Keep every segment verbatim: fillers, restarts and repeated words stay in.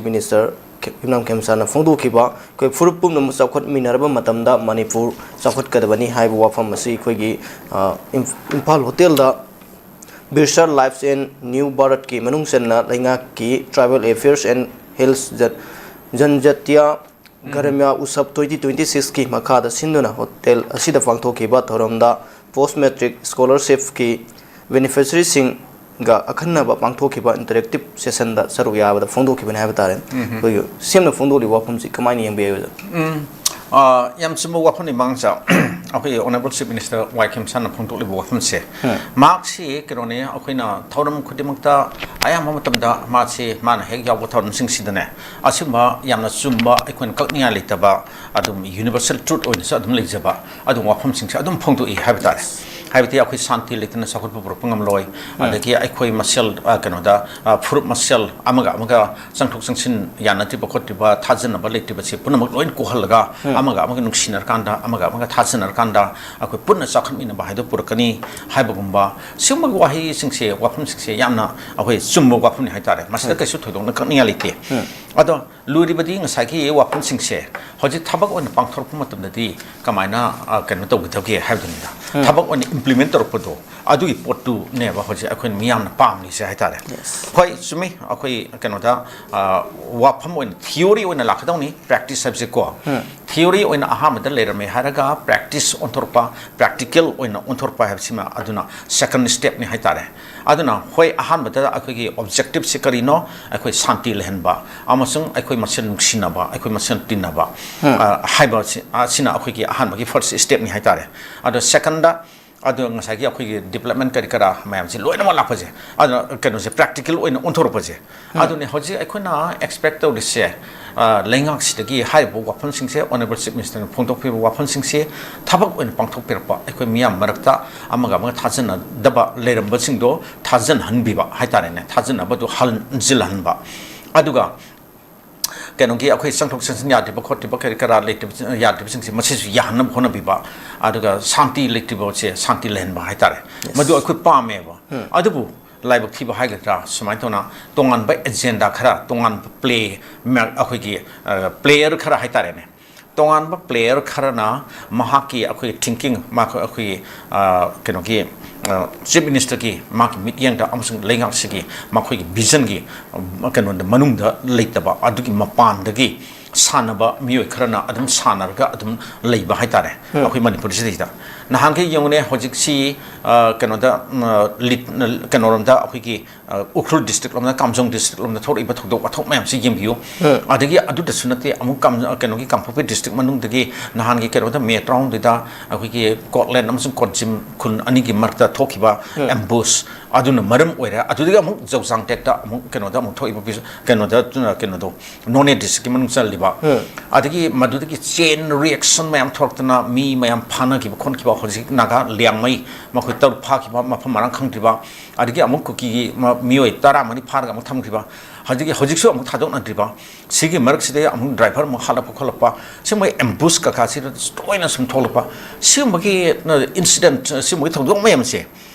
Minister ꯌꯨꯝꯅꯥꯝ ꯈꯦꯝꯆꯥꯟꯅ ꯐꯣꯡꯗꯣꯛꯈꯤꯕ, ꯑꯩꯈꯣꯏ ꯐꯨꯔꯨꯞ ꯄꯨꯝꯅꯃꯛ ꯆꯥꯎꯈꯠꯃꯤꯟꯅꯔꯕ ꯃꯇꯝꯗ ꯃꯅꯤꯄꯨꯔ ꯆꯥꯎꯈꯠꯀꯗꯕꯅꯤ ꯍꯥꯏꯕ ꯋꯥꯐꯝ ꯑꯁꯤ ꯑꯩꯈꯣꯏꯒꯤ, ꯑ, ꯏꯝ-, ꯏꯝꯐꯥꯜ ꯍꯣꯇꯦꯜꯗ Birsar Lives and New Bharatꯀꯤ ꯃꯅꯨꯡ ꯆꯟꯅ ꯂꯩꯉꯥꯛꯀꯤ Tribal Affairs and Hills Jan-, ꯖꯟꯖꯇꯤꯌꯥ Gramya ꯎꯠꯁꯕ twenty twenty sixꯀꯤ ꯃꯈꯥꯗ ꯁꯤꯟꯗꯨꯅ ꯍꯣꯇꯦꯜ ꯑꯁꯤꯗ ꯄꯥꯡꯊꯣꯛꯈꯤꯕ ꯊꯧꯔꯝꯗ Post Matric Scholarshipꯀꯤ ꯕꯦꯅꯤꯐꯤꯁꯔꯤꯁꯤꯡꯒ ꯑꯈꯟꯅꯕ ꯄꯥꯡꯊꯣꯛꯈꯤꯕ interactive sessionꯗ ꯁꯔꯨꯛ ꯌꯥꯕꯗ ꯐꯣꯡꯗꯣꯛꯈꯤꯕꯅꯤ ꯍꯥꯏꯕ ꯇꯥꯔꯦ꯫ ꯎꯝ꯫ ꯑꯩꯈꯣꯏꯒꯤ ꯁꯤ ꯑꯃꯅ ꯐꯣꯡꯗꯣꯛꯂꯤꯕ ꯋꯥꯐꯝꯁꯤ ꯀꯃꯥꯏꯅ ꯌꯦꯡꯕꯤꯕꯗ? ꯎꯝ꯫ ꯑ, ꯌꯥꯝ ꯆꯨꯝꯕ ꯋꯥꯐꯝꯅꯤ, ꯃꯥꯡꯖ꯫ ꯑꯩꯈꯣꯏꯒꯤ Honourable Chief Minister ꯋꯥꯏ ꯈꯦꯝꯆꯥꯟꯅ ꯐꯣꯡꯗꯣꯛꯂꯤꯕ ꯋꯥꯐꯝꯁꯦ, ꯎꯝ꯫ ꯃꯍꯥꯛꯁꯤ ꯀꯩꯅꯣꯅꯤ, ꯑꯩꯈꯣꯏꯅ ꯊꯧꯔꯝ ꯈꯨꯗꯤꯡꯃꯛꯇ ꯑꯌꯥꯝꯕ ꯃꯇꯝꯗ ꯃꯥꯁꯤ, ꯃꯥꯅ ꯍꯦꯛ ꯌꯥꯎꯕ ꯊꯧꯔꯝꯁꯤꯡꯁꯤꯗꯅꯦ, ꯑꯁꯤꯒꯨꯝꯕ ꯌꯥꯝꯅ ꯆꯨꯝꯕ, ꯑꯩꯈꯣꯏꯅ ꯀꯛꯅꯤꯡꯉꯥꯏ ꯂꯩꯇꯕ, ꯑꯗꯨꯝ universal truth ꯑꯣꯏꯅꯁꯨ ꯑꯗꯨꯝ ꯂꯩꯖꯕ, ꯑꯗꯨꯝ ꯋꯥꯐꯝꯁꯤꯡꯁꯦ ꯑꯗꯨꯝ ꯐꯣꯡꯗꯣꯛꯏ ꯍꯥꯏꯕ ꯇꯥꯔꯦ꯫ ꯍꯥꯏꯕꯗꯤ ꯑꯩꯈꯣꯏ ꯁꯥꯟꯇꯤ ꯂꯩꯇꯅ ꯆꯥꯎꯈꯠꯄ ꯄꯨꯔꯛꯄ ꯉꯝꯂꯣꯏ, ꯎꯝ꯫ ꯑꯗꯒꯤ ꯑꯩꯈꯣꯏ ꯃꯁꯦꯜ, ꯑ, ꯀꯩꯅꯣꯗ, ꯑ, ꯐꯨꯔꯨꯞ ꯃꯁꯦꯜ ꯑꯃꯒ ꯑꯃꯒ ꯆꯪꯊꯣꯛ ꯆꯪꯁꯤꯟ ꯌꯥꯅꯗ꯭ꯔꯤꯕ ꯈꯣꯠꯇ꯭ꯔꯤꯕ, ꯊꯥꯖꯅꯕ ꯂꯩꯇ꯭ꯔꯤꯕꯁꯦ ꯄꯨꯝꯅꯃꯛ ꯂꯣꯏꯅ ꯀꯣꯛꯍꯜꯂꯒ, ꯎꯝ꯫ ꯑꯃꯒ ꯑꯃꯒ ꯅꯨꯡꯁꯤꯅꯔꯀꯥꯟꯗ, ꯑꯃꯒ ꯑꯃꯒ ꯊꯥꯖꯅꯔꯀꯥꯟꯗ ꯑꯩꯈꯣꯏ ꯄꯨꯟꯅ ꯆꯥꯎꯈꯠꯃꯤꯟꯅꯕ ꯍꯥꯏꯗꯣ ꯄꯨꯔꯛꯀꯅꯤ ꯍꯥꯏꯕꯒꯨꯝꯕ, ꯁꯤꯒꯨꯝꯕ ꯋꯥꯍꯩꯁꯤꯡꯁꯦ, ꯋꯥꯐꯝꯁꯤꯡꯁꯦ ꯌꯥꯝꯅ ꯑꯩꯈꯣꯏ ꯆꯨꯝꯕ ꯋꯥꯐꯝꯅꯤ ꯍꯥꯏꯇꯥꯔꯦ꯫ ꯃꯁꯤꯗ ꯎꯝ꯫ ꯀꯩꯁꯨ ꯊꯣꯏꯗꯣꯛꯅ ꯀꯛꯅꯤꯡꯉꯥꯏ ꯂꯩꯇꯦ꯫ ꯎꯝ꯫ ꯑꯗꯣ ꯂꯨꯔꯤꯕꯗꯤ ꯉꯁꯥꯏꯒꯤ ꯋꯥꯐꯝꯁꯤꯡꯁꯦ ꯍꯧꯖꯤꯛ ꯊꯕꯛ ꯑꯣꯏꯅ ꯄꯥꯡꯊꯣꯔꯛꯄ ꯃꯇꯝꯗꯗꯤ ꯀꯃꯥꯏꯅ, ꯑ, ꯀꯩꯅꯣ ꯇꯧꯒꯗꯒꯦ ꯍꯥꯏꯕꯗꯨꯅꯤꯗ꯫ ꯎꯝ꯫ ꯊꯕꯛ ꯑꯣꯏꯅ implement ꯇꯧꯔꯛꯄꯗꯣ, ꯑꯗꯨꯒꯤ ꯄꯣꯠꯇꯨꯅꯦꯕ ꯍꯧꯖꯤꯛ ꯑꯩꯈꯣꯏꯅ ꯃꯤꯌꯥꯝꯅ ꯄꯥꯝꯂꯤꯁꯦ ꯍꯥꯏꯇꯥꯔꯦ꯫ Yes. ꯍꯣꯏ, ꯆꯨꯝꯃꯤ, ꯑꯩꯈꯣꯏ ꯀꯩꯅꯣꯗ, ꯑ, ꯋꯥꯐꯝ ꯑꯣꯏꯅ, theory ꯑꯣꯏꯅ ꯂꯥꯛꯀꯗꯧꯅꯤ, practice ꯍꯥꯏꯕꯁꯦꯀꯣ꯫ ꯎꯝ꯫ Theory ꯑꯣꯏꯅ ꯑꯍꯥꯟꯕꯗ ꯂꯩꯔꯝꯃꯦ ꯍꯥꯏꯔꯒ practice ꯑꯣꯟꯊꯣꯔꯛꯄ, practical ꯑꯣꯏꯅ ꯑꯣꯟꯊꯣꯔꯛꯄ ꯍꯥꯏꯕꯁꯤꯃ ꯑꯗꯨꯅ second stepꯅꯤ ꯍꯥꯏꯇꯥꯔꯦ꯫ ꯑꯗꯨꯅ ꯍꯣꯏ, ꯑꯍꯥꯟꯕꯗ ꯑꯩꯈꯣꯏꯒꯤ objectiveꯁꯤ ꯀꯔꯤꯅꯣ? ꯑꯩꯈꯣꯏ ꯁꯥꯟꯇꯤ ꯂꯩꯍꯟꯕ ꯑꯃꯁꯨꯡ ꯑꯩꯈꯣꯏ ꯃꯁꯦꯟ ꯅꯨꯡꯁꯤꯅꯕ, ꯑꯩꯈꯣꯏ ꯃꯁꯦꯟ ꯇꯤꯟꯅꯕ, ꯎꯝ꯫ ꯑ, ꯍꯥꯏꯕꯁꯤ, ꯑꯁꯤꯅ ꯑꯩꯈꯣꯏꯒꯤ ꯑꯍꯥꯟꯕꯒꯤ first stepꯅꯤ ꯍꯥꯏꯇꯥꯔꯦ꯫ ꯑꯗꯣ secondꯗ, ꯑꯗꯣ ꯉꯁꯥꯏꯒꯤ ꯑꯩꯈꯣꯏꯒꯤ development ꯀꯔꯤ ꯀꯔꯥ ꯃꯌꯥꯝꯁꯦ ꯂꯣꯏꯅꯃꯛ ꯂꯥꯛꯄꯁꯦ, ꯑꯗꯨꯅ ꯀꯩꯅꯣꯁꯦ practical ꯑꯣꯏꯅ ꯑꯣꯟꯊꯣꯔꯛꯄꯁꯦ, ꯎꯝ꯫ ꯑꯗꯨꯅꯤ ꯍꯧꯖꯤꯛ ꯑꯩꯈꯣꯏꯅ expect ꯇꯧꯔꯤꯁꯦ꯫ ꯑ, ꯂꯩꯉꯥꯛꯁꯤꯗꯒꯤ ꯍꯥꯏꯔꯤꯕ ꯋꯥꯐꯝꯁꯤꯡꯁꯦ, Honourable Chief Ministerꯅ ꯐꯣꯡꯗꯣꯛꯄꯤꯕ ꯋꯥꯐꯝꯁꯤꯡꯁꯦ ꯊꯕꯛ ꯑꯣꯏꯅ ꯄꯥꯡꯊꯣꯛꯄꯤꯔꯛꯄ, ꯑꯩꯈꯣꯏ ꯃꯤꯌꯥꯝ ꯃꯔꯛꯇ ꯑꯃꯒ ꯑꯃꯒ ꯊꯥꯖꯅꯗꯕ ꯂꯩꯔꯝꯕꯁꯤꯡꯗꯣ ꯊꯥꯖꯅꯍꯟꯕꯤꯕ ꯍꯥꯏꯇꯥꯔꯦꯅꯦ, ꯊꯥꯖꯅꯕꯗꯣ ꯍꯟꯖꯤꯜꯍꯟꯕ, ꯑꯗꯨꯒ ꯀꯩꯅꯣꯒꯤ ꯑꯩꯈꯣꯏ ꯆꯪꯊꯣꯛ ꯆꯪꯁꯤꯟ ꯌꯥꯗ꯭ꯔꯤꯕ ꯈꯣꯠꯇ꯭ꯔꯤꯕ ꯀꯔꯤ ꯀꯔꯥ ꯂꯩꯇ꯭ꯔꯤꯕ, ꯌꯥꯗ꯭ꯔꯤꯕꯁꯤꯡꯁꯦ ꯃꯁꯤꯁꯨ ꯌꯥꯍꯟꯅꯕ ꯍꯣꯠꯅꯕꯤꯕ, ꯑꯗꯨꯒ ꯁꯥꯟꯇꯤ ꯂꯩꯇ꯭ꯔꯤꯕꯁꯦ ꯁꯥꯟꯇꯤ ꯂꯩꯍꯟꯕ ꯍꯥꯏꯇꯥꯔꯦ꯫ Yes. ꯃꯗꯨ ꯑꯩꯈꯣꯏ ꯄꯥꯝꯃꯦꯕ꯫ ꯎꯝ꯫ ꯑꯗꯨꯕꯨ ꯂꯥꯏꯕꯛ ꯊꯤꯕ ꯍꯥꯏꯒꯗ꯭ꯔꯥ, ꯁꯨꯃꯥꯏꯅ ꯇꯧꯅ ꯇꯣꯉꯥꯟꯕ ꯑꯦꯖꯦꯟꯗꯥ ꯈꯔ, ꯇꯣꯉꯥꯟꯕ ꯄ꯭ꯂꯦ, ꯑꯩꯈꯣꯏꯒꯤ ꯄ꯭ꯂꯦꯌꯔ ꯈꯔ ꯍꯥꯏꯇꯥꯔꯦꯅꯦ, ꯇꯣꯉꯥꯟꯕ ꯄ꯭ꯂꯦꯌꯔ ꯈꯔꯅ ꯃꯍꯥꯛꯀꯤ ꯑꯩꯈꯣꯏꯒꯤ ꯊꯤꯡꯀꯤꯡ, ꯃꯍꯥꯛ ꯑꯩꯈꯣꯏꯒꯤ ꯀꯩꯅꯣꯒꯤ ꯆꯤꯐ ꯃꯤꯅꯤꯁꯇꯔꯒꯤ ꯃꯥꯒꯤ ꯃꯤꯠꯌꯦꯡꯗ ꯑꯃꯁꯨꯡ ꯂꯩꯉꯥꯛꯁꯤꯒꯤ ꯃꯈꯣꯏꯒꯤ ꯚꯤꯖꯟꯒꯤ ꯀꯩꯅꯣꯗ ꯃꯅꯨꯡꯗ ꯂꯩꯇꯕ, ꯑꯗꯨꯒꯤ ꯃꯄꯥꯟꯗꯒꯤ ꯁꯥꯟꯅꯕ ꯃꯤꯑꯣꯏ ꯈꯔꯅ ꯑꯗꯨꯝ ꯁꯥꯟꯅꯔꯒ ꯑꯗꯨꯝ ꯂꯩꯕ ꯍꯥꯏꯇꯥꯔꯦ꯫ ꯑꯩꯈꯣꯏ ꯃꯅꯤꯄꯨꯔꯁꯤꯗꯩꯗ ꯅꯍꯥꯟꯈꯩ ꯌꯦꯡꯉꯨꯅꯦ, ꯍꯧꯖꯤꯛꯁꯤ ꯀꯩꯅꯣꯗ ꯂꯤꯠ ꯀꯩꯅꯣꯔꯣꯝꯗ ꯑꯩꯈꯣꯏꯒꯤ ꯎꯈ꯭ꯔꯨꯜ ꯗꯤꯁꯇ꯭ꯔꯤꯛ ꯂꯣꯝꯗ, ꯀꯥꯝꯖꯣꯡ ꯗꯤꯁꯇ꯭ꯔꯤꯛ ꯂꯣꯝꯗ ꯊꯣꯛꯂꯛꯏꯕ ꯊꯧꯗꯣꯛ ꯋꯥꯊꯣꯛ ꯃꯌꯥꯝꯁꯤ ꯌꯦꯡꯕꯤꯌꯨ꯫ ꯑꯗꯒꯤ ꯑꯗꯨꯗꯁꯨ ꯅꯠꯇꯦ, ꯑꯃꯨꯛ ꯀꯩꯅꯣꯒꯤ ꯀꯥꯡꯄꯣꯛꯄꯤ ꯗꯤꯁꯇ꯭ꯔꯤꯛ ꯃꯅꯨꯡꯗꯒꯤ ꯅꯍꯥꯟꯒꯤ ꯀꯩꯅꯣꯗ ꯃꯦ ꯇꯔꯥꯍꯨꯝꯗꯣꯏꯗ ꯑꯩꯈꯣꯏꯒꯤ ꯀꯣꯠꯂꯦꯟ ꯑꯃꯁꯨꯡ ꯀꯣꯠꯖꯤꯝ ꯈꯨꯟ ꯑꯅꯤꯒꯤ ꯃꯔꯛꯇ ꯊꯣꯛꯈꯤꯕ ꯑꯦꯝꯕꯨꯁ ꯑꯗꯨꯅ ꯃꯔꯝ ꯑꯣꯏꯔꯦ꯫ ꯑꯗꯨꯗꯒꯤ ꯑꯃꯨꯛ ꯖꯧꯖꯥꯡ ꯇꯦꯛꯇ ꯑꯃꯨꯛ ꯀꯩꯅꯣꯗ ꯑꯃꯨꯛ ꯊꯣꯛꯏꯕ ꯀꯩꯅꯣꯗ ꯀꯩꯅꯣꯗꯣ ꯅꯣꯅꯦ ꯗꯤꯁꯇ꯭ꯔꯤꯛꯀꯤ ꯃꯅꯨꯡ ꯆꯜꯂꯤꯕ꯫ ꯑꯗꯒꯤ ꯃꯗꯨꯗꯒꯤ ꯆꯦꯟ ꯔꯤꯌꯦꯛꯁꯟ ꯃꯌꯥꯝ ꯊꯣꯛꯂꯛꯇꯅ ꯃꯤ ꯃꯌꯥꯝ ꯐꯥꯅꯈꯤꯕ ꯈꯣꯠꯈꯤꯕ, ꯍꯧꯖꯤꯛ ꯅꯥꯒꯥ ꯂꯤꯌꯥꯡꯃꯩ ꯃꯈꯣꯏ ꯇꯔꯨꯛ ꯐꯥꯈꯤꯕ, ꯃꯐꯝ ꯃꯔꯥꯡ ꯈꯪꯗ꯭ꯔꯤꯕ, ꯑꯗꯒꯤ ꯑꯃꯨꯛ ꯀꯨꯀꯤꯒꯤ ꯃꯤꯑꯣꯏ ꯇꯔꯥꯃꯔꯤ ꯐꯥꯔꯒ ꯑꯃꯨꯛ ꯊꯝꯈꯤꯕ, ꯍꯧꯖꯤꯛꯀꯤ ꯍꯧꯖꯤꯛꯁꯨ ꯑꯃꯨꯛ ꯊꯥꯗꯣꯛꯅꯗ꯭ꯔꯤꯕ, ꯁꯤꯒꯤ ꯃꯔꯛꯁꯤꯗ ꯑꯃꯨꯛ ꯗ꯭ꯔꯥꯏꯚꯔ ꯑꯃꯨꯛ ꯍꯥꯠꯂꯛꯄ ꯈꯣꯠꯂꯛꯄ, ꯁꯤꯒꯨꯝꯕ ꯑꯦꯝꯕꯨꯁ ꯀꯀꯥꯁꯤꯗ ꯇꯣꯏꯅ ꯁꯨꯝ ꯊꯣꯛꯂꯛꯄ, ꯁꯤꯒꯨꯝꯕꯒꯤ ꯏꯟꯁꯤꯗꯦꯟꯠ, ꯁꯤꯒꯨꯝꯕꯒꯤ ꯊꯧꯗꯣꯛ ꯃꯌꯥꯝꯁꯦ,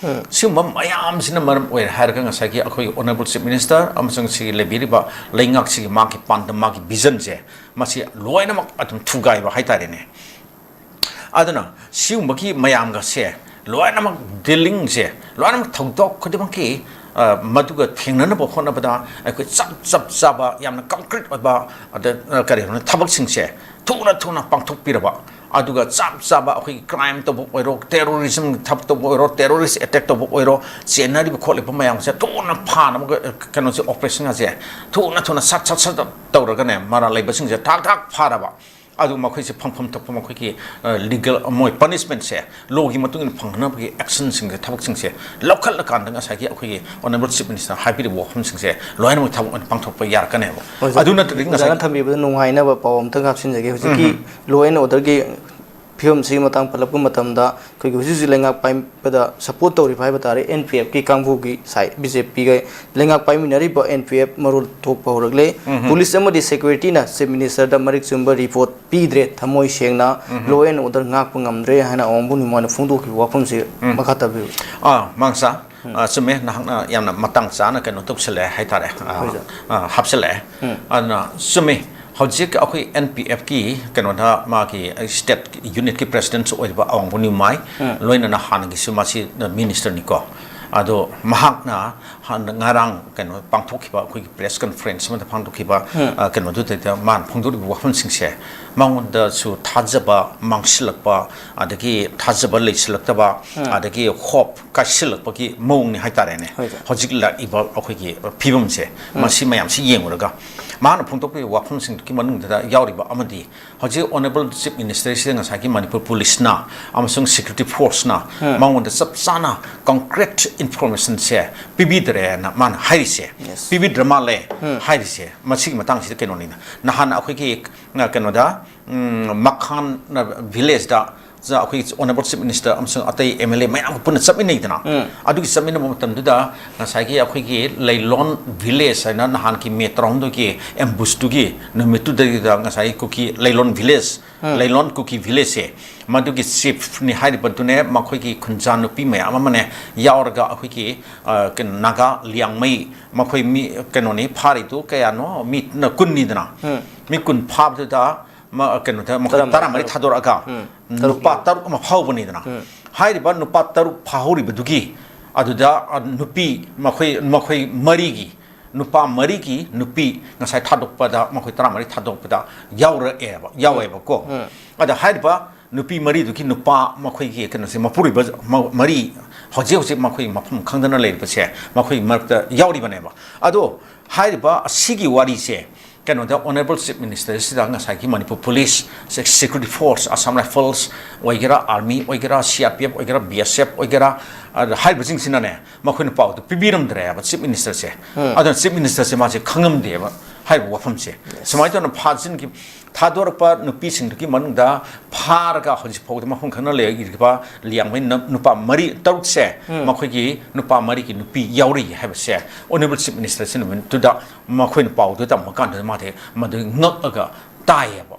ꯁꯤꯒꯨꯝꯕ ꯃꯌꯥꯝꯁꯤꯅ ꯃꯔꯝ ꯑꯣꯏꯔꯦ ꯍꯥꯏꯔꯒ ꯉꯁꯥꯏꯒꯤ ꯑꯩꯈꯣꯏꯒꯤ ꯑꯣꯅꯔꯦꯕꯜ ꯆꯤꯐ ꯃꯤꯅꯤꯁꯇꯔ ꯑꯃꯁꯨꯡ ꯁꯤꯒꯤ ꯂꯩꯕꯤꯔꯤꯕ ꯂꯩꯉꯥꯛꯁꯤꯒꯤ ꯃꯥꯒꯤ ꯄꯥꯟꯗꯝ, ꯃꯥꯒꯤ ꯚꯤꯖꯟꯁꯦ, ꯃꯁꯤ ꯂꯣꯏꯅꯃꯛ ꯑꯗꯨꯝ ꯊꯨꯒꯥꯏꯕ ꯍꯥꯏꯇꯥꯔꯦꯅꯦ꯫ ꯑꯗꯨꯅ ꯁꯤꯒꯨꯝꯕꯒꯤ ꯃꯌꯥꯝꯒꯁꯦ ꯂꯣꯏꯅꯃꯛ ꯗꯤꯂꯤꯡꯁꯦ, ꯂꯣꯏꯅꯃꯛ ꯊꯧꯗꯣꯛ ꯈꯨꯗꯤꯡꯃꯛꯀꯤ ꯃꯗꯨꯒ ꯊꯦꯡꯅꯅꯕ ꯍꯣꯠꯅꯕꯗ ꯑꯩꯈꯣꯏ ꯆꯞ ꯆꯞ ꯆꯥꯕ, ꯌꯥꯝꯅ ꯀꯪꯀ꯭ꯔꯤꯠ ꯑꯣꯏꯕ, ꯑꯗ ꯀꯔꯤ ꯍꯥꯏꯅꯤ, ꯊꯕꯛꯁꯤꯡꯁꯦ ꯊꯨꯅ ꯊꯨꯅ ꯄꯥꯡꯊꯣꯛꯄꯤꯔꯕ, ꯑꯗꯨꯒ ꯆꯞ ꯆꯥꯕ ꯑꯩꯈꯣꯏꯒꯤ ꯀ꯭ꯔꯥꯏꯝ ꯇꯧꯕ ꯑꯣꯏꯔꯣ, ꯇꯦꯔꯣꯔꯤꯖꯝ ꯊꯕꯛ ꯇꯧꯕ ꯑꯣꯏꯔꯣ, ꯇꯦꯔꯣꯔꯤꯁ ꯑꯦꯇꯦꯛ ꯇꯧꯕ ꯑꯣꯏꯔꯣ, ꯆꯦꯟꯅꯔꯤꯕ ꯈꯣꯠꯂꯤꯕ ꯃꯌꯥꯝꯁꯦ ꯊꯨꯅ ꯐꯥꯅꯕ ꯀꯩꯅꯣꯁꯦ, ꯑꯣꯄꯔꯦꯁꯟ ꯑꯁꯦ ꯊꯨꯅ ꯊꯨꯅ ꯁꯠ ꯁꯠ ꯁꯠ ꯇꯧꯔꯒꯅꯦ, ꯃꯔꯥꯜ ꯂꯩꯕꯁꯤꯡꯁꯦ ꯊꯥꯛ ꯊꯥꯛ ꯐꯥꯔꯕ, ꯑꯗꯨ ꯃꯈꯣꯏꯁꯦ ꯐꯪꯐꯝ ꯊꯣꯛꯄ ꯃꯈꯣꯏꯒꯤ ꯂꯤꯒꯦꯜ, ꯃꯣꯏ ꯄꯅꯤꯁꯃꯦꯟꯠꯁꯦ, ꯂꯣꯒꯤ ꯃꯇꯨꯡ ꯏꯟꯅ ꯐꯪꯅꯕꯒꯤ ꯑꯦꯛꯁꯟꯁꯤꯡꯁꯦ, ꯊꯕꯛꯁꯤꯡꯁꯦ ꯂꯧꯈꯠꯂꯀꯥꯟꯗ ꯉꯁꯥꯏꯒꯤ ꯑꯩꯈꯣꯏꯒꯤ ꯑꯣꯅꯔꯦꯕꯜ ꯆꯤꯐ ꯃꯤꯅꯤꯁꯇꯔ ꯍꯥꯏꯕꯤꯔꯤꯕ ꯋꯥꯐꯝꯁꯤꯡꯁꯦ ꯂꯣꯏꯅꯃꯛ ꯊꯕꯛ ꯑꯣꯏꯅ ꯄꯥꯡꯊꯣꯛꯄ ꯌꯥꯔꯛꯀꯅꯦꯕ꯫ ꯑꯣꯖꯥ, ꯑꯗꯨ ꯅꯠꯇ꯭ꯔꯗꯤ ꯑꯣꯖꯥꯅ ꯉꯁꯥꯏ ꯊꯝꯕꯤꯕꯗ ꯅꯨꯡꯉꯥꯏꯅꯕ ꯄꯥꯎ ꯑꯝꯇꯪ ꯍꯥꯞꯆꯤꯟꯖꯒꯦ꯫ ꯍꯧꯖꯤꯛꯀꯤ ꯂꯣ ꯑꯦꯟ ꯑꯣꯔꯗꯔꯒꯤ ꯐꯤꯕꯝꯁꯤꯒꯤ ꯃꯇꯥꯡ ꯄꯜꯂꯛꯄ ꯃꯇꯝꯗ, ꯑꯩꯈꯣꯏꯒꯤ ꯍꯧꯖꯤꯛ ꯍꯧꯖꯤꯛ ꯂꯩꯉꯥꯛ ꯄꯥꯏꯕꯗ ꯁꯄꯣꯔꯠ ꯇꯧꯔꯤꯕ ꯍꯥꯏꯕ ꯇꯥꯔꯦ, ꯑꯦꯟ ꯄꯤ ꯑꯦꯐꯀꯤ ꯀꯥꯡꯕꯨꯒꯤ ꯁꯥꯏ, ꯕꯤ ꯖꯦ ꯄꯤꯒ ꯂꯩꯉꯥꯛ ꯄꯥꯏꯃꯤꯟꯅꯔꯤꯕ ꯑꯦꯟ ꯄꯤ ꯑꯦꯐ ꯃꯔꯣꯜ ꯊꯣꯛꯄ ꯍꯧꯔꯛꯂꯦ꯫ ꯄꯨꯂꯤꯁ ꯑꯃꯗꯤ ꯁꯦꯀ꯭ꯌꯨꯔꯤꯇꯤꯅ ꯆꯤꯐ ꯃꯤꯅꯤꯁꯇꯔꯗ ꯃꯔꯤꯛ ꯆꯨꯝꯕ ꯔꯤꯄꯣꯔꯠ ꯄꯤꯗ꯭ꯔꯦ, ꯊꯃꯣꯏ ꯁꯦꯡꯅ ꯂꯣ ꯑꯦꯟ ꯑꯣꯔꯗꯔ ꯉꯥꯛꯄ ꯉꯝꯗ꯭ꯔꯦ ꯍꯥꯏꯅ ꯑꯋꯥꯡꯕꯨꯡ ꯅꯤꯡꯃꯥꯅ ꯐꯣꯡꯗꯣꯛꯈꯤꯕ ꯋꯥꯐꯝꯁꯤ ꯃꯈꯥ ꯇꯥꯕꯤꯌꯨ꯫ ꯑꯥ, ꯃꯥꯡꯁꯥ, ꯑ, ꯆꯨꯝꯃꯦ, ꯅꯍꯥꯛꯅ ꯌꯥꯝꯅ ꯃꯇꯥꯡ ꯆꯥꯅ ꯀꯩꯅꯣ ꯇꯧꯁꯜꯂꯛꯑꯦ ꯍꯥꯏꯇꯥꯔꯦ, ꯑ, ꯍꯣꯏ, ꯁꯥꯔ꯫ ꯑ, ꯍꯥꯞꯆꯜꯂꯛꯑꯦ꯫ ꯎꯝ꯫ ꯑꯗꯨꯅ ꯆꯨꯝꯃꯦ, ꯍꯧꯖꯤꯛ ꯑꯩꯈꯣꯏ N P F ꯀꯤ ꯀꯩꯅꯣꯗ ꯃꯥꯒꯤ state unit ꯀꯤ president ꯁꯨ ꯑꯣꯏꯔꯤꯕ ꯑꯋꯥꯡꯕ ꯅ꯭ꯌꯨꯃꯥꯏ, ꯎꯝ꯫ ꯂꯣꯏꯅꯅ ꯍꯥꯟꯅꯒꯤꯁꯨ ꯃꯥꯁꯤ minister ꯅꯤꯀꯣ꯫ ꯑꯗꯣ ꯃꯍꯥꯛꯅ ꯍꯥꯟꯅ ꯉꯔꯥꯡ ꯀꯩꯅꯣ ꯄꯥꯡꯊꯣꯛꯈꯤꯕ ꯑꯩꯈꯣꯏꯒꯤ press conference ꯑꯃꯗ ꯄꯥꯡꯊꯣꯛꯈꯤꯕ, ꯎꯝ꯫ ꯑ, ꯀꯩꯅꯣꯗꯨꯗꯩꯗ ꯃꯥꯅ ꯐꯣꯡꯗꯣꯔꯤꯕ ꯋꯥꯐꯝꯁꯤꯡꯁꯦ ꯃꯉꯣꯟꯗꯁꯨ ꯊꯥꯖꯕ ꯃꯥꯡꯁꯤꯜꯂꯛꯄ, ꯑꯗꯒꯤ ꯊꯥꯖꯕ ꯂꯩꯁꯤꯜꯂꯛꯇꯕ, ꯎꯝ꯫ ꯑꯗꯒꯤ hope ꯀꯥꯏꯁꯤꯜꯂꯛꯄꯒꯤ ꯃꯑꯣꯡꯅꯤ ꯍꯥꯏꯇꯥꯔꯦꯅꯦ꯫ ꯍꯣꯏ, ꯁꯥꯔ꯫ ꯍꯧꯖꯤꯛ ꯂꯥꯛꯏꯕ ꯑꯩꯈꯣꯏꯒꯤ ꯐꯤꯕꯝꯁꯦ, ꯎꯝ꯫ ꯃꯁꯤ ꯃꯌꯥꯝꯁꯤ ꯌꯦꯡꯉꯨꯔꯒ ꯃꯥꯅ ꯐꯣꯡꯗꯣꯛꯄꯤꯕ ꯋꯥꯐꯝꯁꯤꯡꯗꯨꯒꯤ ꯃꯅꯨꯡꯗ ꯌꯥꯎꯔꯤꯕ ꯑꯃꯗꯤ ꯍꯧꯖꯤꯛ Honourable Chief Minister ꯁꯤꯗ ꯉꯁꯥꯏꯒꯤ ꯃꯅꯤꯄꯨꯔ police ꯅ ꯑꯃꯁꯨꯡ security force ꯅ ꯎꯝ꯫ ꯃꯉꯣꯟꯗ ꯆꯞ ꯆꯥꯅ concrete information ꯁꯦ ꯄꯤꯕꯤꯗ꯭ꯔꯦꯅ ꯃꯥꯅ ꯍꯥꯏꯔꯤꯁꯦ, Yes. ꯄꯤꯕꯤꯗ꯭ꯔ ꯃꯥꯜꯂꯦ ꯎꯝ꯫ ꯍꯥꯏꯔꯤꯁꯦ꯫ ꯃꯁꯤꯒꯤ ꯃꯇꯥꯡꯁꯤꯗ ꯀꯩꯅꯣꯅꯤꯅ, ꯅꯍꯥꯟ ꯑꯩꯈꯣꯏꯒꯤ, ꯑ, ꯀꯩꯅꯣꯗ, ꯎꯝ, ꯃꯈꯥꯟ village ꯗ ꯑꯩꯈꯣꯏ Honourable Chief Minister ꯑꯃꯁꯨꯡ ꯑꯇꯩ M L A ꯃꯌꯥꯝꯒ ꯄꯨꯟꯅ ꯆꯠꯃꯤꯟꯅꯩꯗꯅ, ꯎꯝ꯫ ꯑꯗꯨꯒꯤ ꯆꯠꯃꯤꯟꯅꯕ ꯃꯇꯝꯗꯨꯗ ꯉꯁꯥꯏꯒꯤ ꯑꯩꯈꯣꯏꯒꯤ ꯂꯩꯂꯣꯟ village ꯍꯥꯏꯅ ꯅꯍꯥꯟꯒꯤ May ꯇꯔꯥꯍꯨꯝꯗꯣꯏꯒꯤ ambush ꯇꯨꯒꯤ ꯅꯨꯃꯤꯠꯇꯨꯗꯩꯗꯨꯗ ꯉꯁꯥꯏꯒꯤ ꯀꯨꯀꯤ ꯂꯩꯂꯣꯟ village, ꯎꯝ꯫ ꯂꯩꯂꯣꯟ ꯀꯨꯀꯤ village ꯁꯦ, ꯃꯗꯨꯒꯤ chief ꯅꯤ ꯍꯥꯏꯔꯤꯕꯗꯨꯅꯦ, ꯃꯈꯣꯏꯒꯤ ꯈꯨꯟꯖꯥ ꯅꯨꯄꯤ ꯃꯌꯥꯝ ꯑꯃꯅꯦ ꯌꯥꯎꯔꯒ ꯑꯩꯈꯣꯏꯒꯤ, ꯑ, ꯀꯩꯅꯣ, ꯅꯥꯒꯥ ꯂꯤꯌꯥꯡꯃꯩ, ꯃꯈꯣꯏ ꯃꯤ ꯀꯩꯅꯣꯅꯤ ꯐꯥꯔꯤꯗꯨ ꯀꯌꯥꯅꯣ, ꯃꯤ ꯀꯨꯟꯅꯤꯗꯅ꯫ ꯎꯝ꯫ ꯃꯤ ꯀꯨꯟ ꯐꯥꯕꯗꯨꯗ ꯃ-, ꯀꯩꯅꯣꯗ ꯃꯈꯣꯏ ꯇꯔꯥꯃꯔꯤ ꯇꯔꯥꯃꯔꯤ ꯊꯥꯗꯣꯛ-, ꯊꯥꯗꯣꯔꯛꯑꯒ ꯎꯝ꯫ ꯅꯨꯄꯥ ꯇꯔꯨꯛ ꯑꯃ ꯐꯥꯍꯧꯕꯅꯤꯗꯅ꯫ ꯎꯝ꯫ ꯍꯥꯏꯔꯤꯕ ꯅꯨꯄꯥ ꯇꯔꯨꯛ ꯐꯥꯍꯧꯔꯤꯕꯗꯨꯒꯤ ꯑꯗꯨꯗ, ꯑ, ꯅꯨꯄꯤ ꯃꯈꯣꯏ, ꯃꯈꯣꯏ ꯃꯔꯤꯒꯤ, ꯅꯨꯄꯥ ꯃꯔꯤꯒꯤ ꯅꯨꯄꯤ ꯉꯁꯥꯏ ꯊꯥꯗꯣꯛꯄꯗ, ꯃꯈꯣꯏ ꯇꯔꯥꯃꯔꯤ ꯊꯥꯗꯣꯛꯄꯗ ꯌꯥꯎꯔꯛꯑꯦꯕ, ꯌꯥꯎꯋꯦꯕꯀꯣ꯫ ꯎꯝ꯫ ꯑꯗ ꯍꯥꯏꯔꯤꯕ ꯅꯨꯄꯤ ꯃꯔꯤꯗꯨꯒꯤ ꯅꯨꯄꯥ ꯃꯈꯣꯏꯒꯤ ꯀꯩꯅꯣꯁꯦ, ꯃꯄꯨꯔꯣꯏꯕ ꯃ-, ꯃꯔꯤ ꯍꯧꯖꯤꯛ ꯍꯧꯖꯤꯛ ꯃꯈꯣꯏ ꯃꯐꯝ ꯈꯪꯗꯅ ꯂꯩꯔꯤꯕꯁꯦ ꯃꯈꯣꯏꯒꯤ ꯃꯔꯛꯇ ꯌꯥꯎꯔꯤꯕꯅꯦꯕ꯫ ꯑꯗꯣ ꯍꯥꯏꯔꯤꯕ ꯑꯁꯤꯒꯤ ꯋꯥꯔꯤꯁꯦ ꯀꯩꯅꯣꯗ Honourable Chief Minister ꯁꯤꯗ ꯉꯁꯥꯏꯒꯤ Manipur police, se-, security force, Assam Rifles ꯑꯣꯏꯒꯦꯔꯥ, army ꯑꯣꯏꯒꯦꯔꯥ, C R P F ꯑꯣꯏꯒꯦꯔꯥ, B S F ꯑꯣꯏꯒꯦꯔꯥ, ꯑꯗ ꯍꯥꯏꯔꯤꯕꯁꯤꯡꯁꯤꯅꯅꯦ ꯃꯈꯣꯏꯅ ꯄꯥꯎꯗꯨ ꯄꯤꯕꯤꯔꯝꯗ꯭ꯔꯦꯕ Chief Minister ꯁꯦ꯫ ꯎꯝ꯫ ꯑꯗꯨꯅ Chief Minister ꯁꯦ ꯃꯥꯁꯦ ꯈꯪꯉꯝꯗꯦꯕ ꯍꯥꯏꯔꯤꯕ ꯋꯥꯐꯝꯁꯦ꯫ ꯁꯨꯃꯥꯏꯅ ꯇꯧꯅ ꯐꯥꯖꯤꯟꯈꯤ-, ꯊꯥꯗꯣꯔꯛꯄ ꯅꯨꯄꯤꯁꯤꯡꯗꯨꯒꯤ ꯃꯅꯨꯡꯗ ꯐꯥꯔꯒ ꯍꯧꯖꯤꯛ ꯐꯥꯎꯗ ꯃꯐꯝ ꯈꯪꯗꯅ ꯂꯩꯔꯤꯕ ꯂꯤꯌꯥꯡꯃꯩ ꯅ-, ꯅꯨꯄꯥ ꯃꯔꯤ, ꯇꯔꯨꯛꯁꯦ, ꯎꯝ꯫ ꯃꯈꯣꯏꯒꯤ ꯅꯨꯄꯥ ꯃꯔꯤꯒꯤ ꯅꯨꯄꯤ ꯌꯥꯎꯔꯤ ꯍꯥꯏꯕꯁꯦ Honourable Chief Minister ꯁꯤ ꯅꯨꯃꯤꯠꯇꯨꯗ ꯃꯈꯣꯏꯅ ꯄꯥꯎꯗꯨ ꯇꯝꯕ ꯀꯥꯟꯗ ꯃꯥꯗꯤ ꯃꯗꯨ ꯉꯛꯑꯒ ꯇꯥꯏꯌꯦꯕ꯫